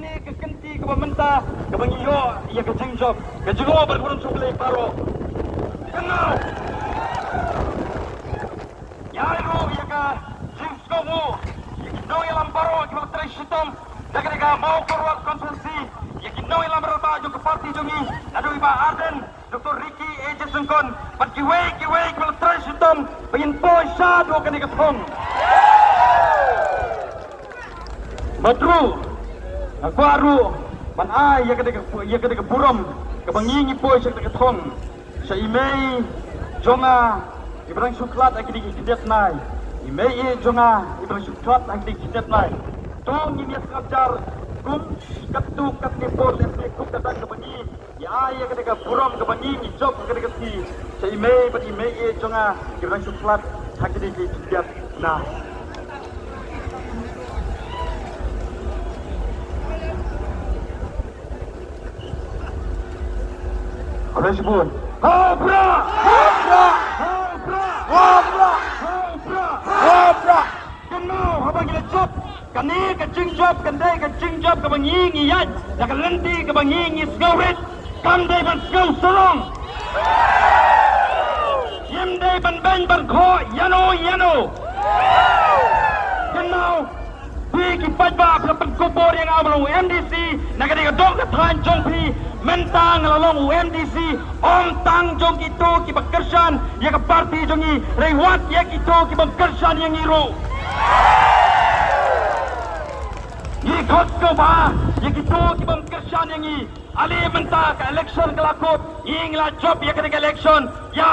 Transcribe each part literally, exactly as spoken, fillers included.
Kane ka kynti kaba mynta kaba ngi ïoh ïa ka jingjop, ka jingjop bad burom sha U Blei baroh. Kynmaw, ïa ruh ïa ka jingsngewnguh ïa ki nongïalam baroh kiba la trei shitom da kane ka Mawkyrwat constituency, ïa ki nongïalam rangbah jong ka party jong ngi, naduh i Bah Ardent, Doctor Ricky A J Syngkon, bad kiwei kiwei kiba la trei shitom ba ngin poi shaduh kane ka thong. Bad ruh nga kwah ruh ban ai ïa kane ka, ïa kane ka burom kaba ngi ngi poi sha kane ka thong sha i mei jong nga iba dang shu khlad ha kine ki khyndiat bnai, i mei i jong nga iba dang shu khlad ha kine ki khyndiat bnai. To ngin ïa sngap jar kum katto katne por lehse kum ka dang kaba ngi ïa ai ïa kane ka burom kaba ngi ngi jop ha kane ka sngi sha i mei bad i mei i jong nga kiba dang shu khlad ha kine ki khyndiat bnai. Khublei shibun. Ha u Prah! Ha u Prah! Ha u Prah! Ha u Prah! Kynmaw, haba ngi la jop, kane ka jingjop kan dei ka jingjop kaba ngi ngi ïaid da ka lynti kaba ngi ngi sngewrit, kam dei ban sngew sarong. Ngim dei ban beiñ ban khoh ïano ïano. Kynmaw, phi ki paidbah phi la pynkupbor ïa nga ba long u M D C na kane ka dong ka thaiñ jong phi. Mynta nga la long u M D C ym tang jong kito kiba kyrshan ïa ka party jong ngi, hynrei wat ïa kito kiba kyrshan ïa ngi ruh. Ngi khot sngewbha ïa kito kiba kyrshan ïa ngi. Ale mynta ka election ka la kut, ngi la jop ïa kane ka election. Ïa,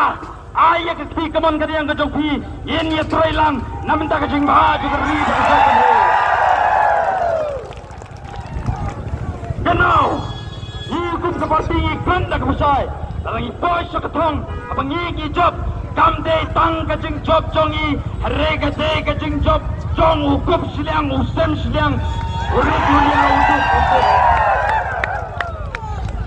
ai ïa ka kti kamon ka diang ka jong phi, ngin ïa trei lang na mynta ka jingbha jong ka ri bad ka jaitbynriew. Kynmaw, ngi kum ka party ngi kren da kaba shai, lada ngi poi sha ka thong haba ngi ngi jop, kam dei tang ka jingjop jong ngi, hynrei ka dei ka jingjop jong u kup shiliang, u sem shiliang, u rit u ïa, u duk u suk.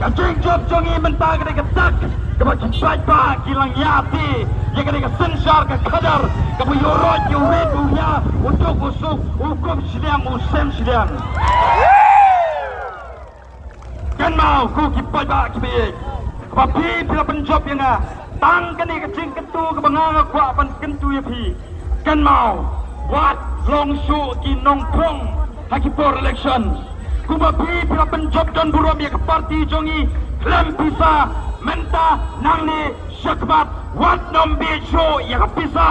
Ka jingjop jong ngi mynta ka dei ka dak kaba ki paidbah ki la ngiahti ïa ka dei ka synshar ka khadar kaba ïoh roi ïa u rit u ïa, u duk u suk, u kup shiliang, u sem shiliang. Kynmaw ko ki paidbah kiba ïeit, ba phi phi la pynjop ïa nga. Tang kane ka jingkyntu kaba nga nga kwah ban kyntu ïa phi. Kynmaw, wat long shuh ki nongphrong ha ki por election. Kumba phi phi la pynjop don burom ïa ka party jong ngi khlem pisa, mynta nangne shakhmat wat nym bieit shuh ïa ka pisa.